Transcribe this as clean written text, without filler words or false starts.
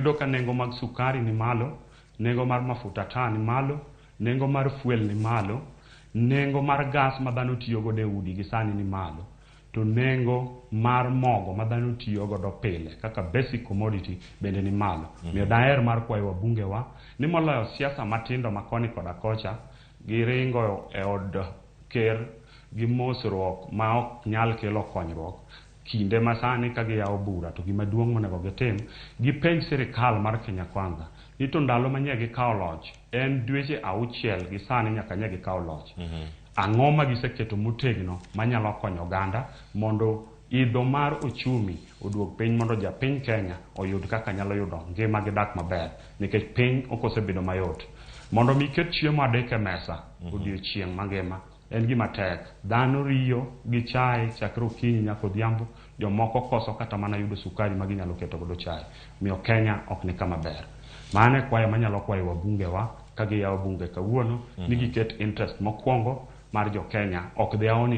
Wayudo ka nengo mag sukari ni malo, nengo mar mafuta taa ni malo, nengo mar fuel ni malo, nengo mar gas ma dhano tiyo godo e udi gi sani ni malo, to nengo mar mogo ma dhano tiyo godo pile kaka basic commodity bende ni malo. Omiyo daher mar kwayo wabunge wa ni moloyo siasa matindo ma koni koda kocha giringo e od ker gi mosruok ma ok nyal kelo konyruok kinde ma sani ka giyawo bura to gima duong' monego gitim gipenj sirikal mar Kenya Kwanza ni to ndalo ma nye gikawo loch en dweche 6 gi sani nyaka nye gikaw loch. Ang'o ma giseketo motegno manyalo konyo oganda mondo idho mar ochumi oduog piny mondo japiny Kenya oyud kaka nyalo yudo ngima gi dak maber nikech piny ok osebedo mayot. Mondo mi iket chiemo 3 e mesa odiochieng' mangima en gima tek. Dhano riyo gi chae chakre okinyi nyaka odhiambo, jomoko koso kata mana yudo sukari ma ginyalo keto godo chae. Omiyo Kenya ok ni kama ber. Mano e kwayo manyalo kwayo wabunge wa ka giyawo bunge kawuono ni giket interest mokwongo mar jo Kenya ok dhiawo ni